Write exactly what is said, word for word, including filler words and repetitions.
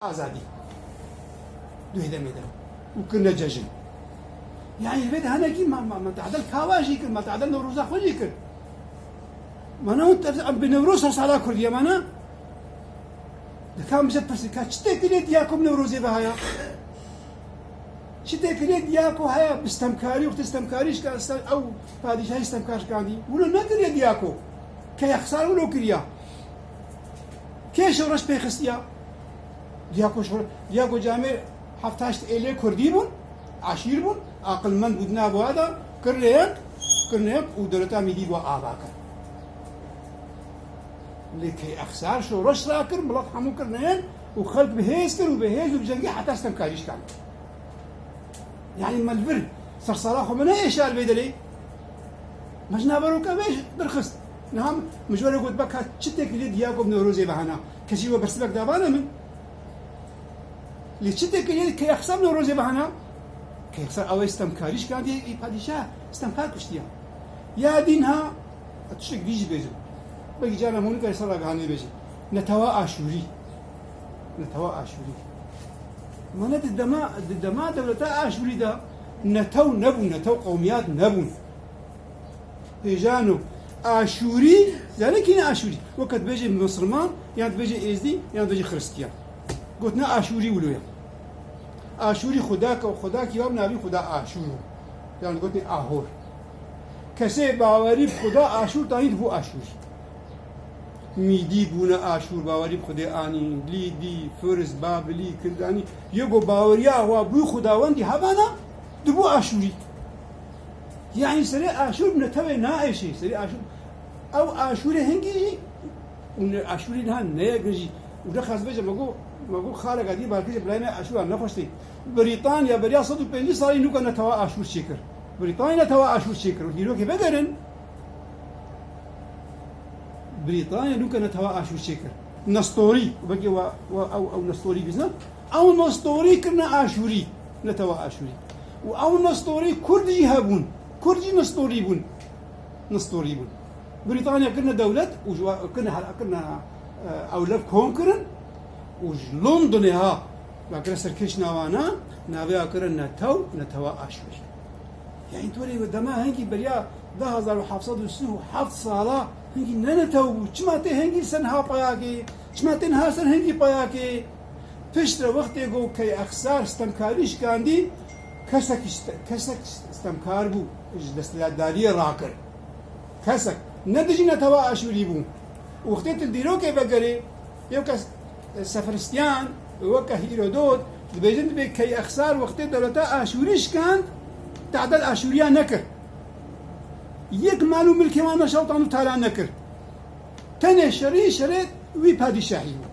Azadî. Duhê demê de. Û kirine cejin. Yani vê de hinekî ma, ma, ma tehdel kava jî kir, ma tehdel Newroza xwe jî kir. Mana hûn te-, em bi Newroz ser sala Kurdiye mana? Dika min ji pirsî ka çi têkilê Diyako bi Newrozê ve haya? Çi têkilê Diyako haya bi stemkarî, wextê stemkarî şika-, stem-, ew padîşahî stemkar şikandî? Wilo nekiriye Diyako. Keyexsar wilo kiriya. Kê şoreş pê xistiya? Diyako şoreş, Diyako camê heft heşt êlê Kurdî bûn, eşîr bûn, aqilmend bû di nav wa de, kirine yek, kirine yek û dewleta Mîdî bo ava kir. Lê Keyexsar şoreş rakir, milet hemû kirine yek û xelk bi hêz kir û bi hêz û bi cengî heta stemkarî şikand. Yani me li vir sersala xwe me ne êşar vê derê. Me ji naveroka vê derxist. Niha min ji we re got, beka çi têkilê Diyako bi Newrozê ve hena? Kesî we bersivek davane min? Lê çi têkilê Keyexsar bi Newrozê ve hena? Keyexsar ew ê stemkarî şikandiye, ê padîşah stemkar kuştiya. Ya dîn ha, tiştek dî jî bêjim. Belkî carna hûn nikare ser ragihanê bêjin. Netewa Aşûrî. Netewa Aşûrî. Mane di dema, di dema dewleta Aşûrî de netew nebûn, netew qewmiyat nebûn. Hêjano Aşûrî, zane kî ne Aşûrî? Weke dibêjê Misirman, yan dibêjê Êzdî, yan dibêjê Xiristiyan. Gotine Aşûrî wilo ye. Aşûrî xudak e û xudakî wa bi navî xuda Aşûr bû. Yan gotinê Ahor. Kesê bawerî bi xuda Aşûr tanî dibû Aşûrî. Mîdî bûne Aşûr, bawerî bi xudê anî, Lîdî, Firis, Babilî, Kildanî. Yê ku baweriya wa bû xudawendî hebana, dibû Aşûrî. Yani serê Aşûr bi netewê naêşê, serê Aşûr. Ew Aşûrê hingî jî, û ne, Aşûrî niha neyegin jî. Û ne xas bêje, me got, me got xaleka dî balkêje birayê me Aşûra nexweştê. Brîtanya beriya sed û pêncî salî nûka netewa Aşûr çêkir. Brîtanya netewa Aşûr çêkir. Û dîrokê vegerin. Brîtanya nûka netewa Aşûr çêkir. Nestorî, belkî wa, wa, ew, ew Nestorî bîzna. Ew Nestorî kirine Aşûrî, netewa Aşûrî. Û ew Nestorî Kurd jî hebûn. Kurd jî Nestorî bûn. Nestorî bûn. Brîtanya kirine dewlet û ji wa, kirine hela, kirine, e, ewlev kom kirin û ji Londonê ha, ve kire serkêşna wana, navê ya kire netew, netewa Aşûrî. Yani tu rê dema hingî beriya du hezar û heft sed û sî û heft sala hingî ne netew bû. Çima tê hingî ser niha payakê? Çima tê niha ser hingî payakê? Piştre wextê ku Keyexsar stemkarî şikandî, kesek işte, kesek stemkar bû, ji desthilatdariyê rakir. Kesek, ne dijî netewa Aşûrî bû. Wextê tu dîrokê vegerê, yew kes, e, Seferistiyan, weke Hîrodot, dibêjin dibê Keyexsar wextê dewleta Aşûrî şikand, tehdel Aşûriya nekir. Yek mal û milkê wan neşewtan û talan nekir. Tenê şerî şerê wî padîşahî bû.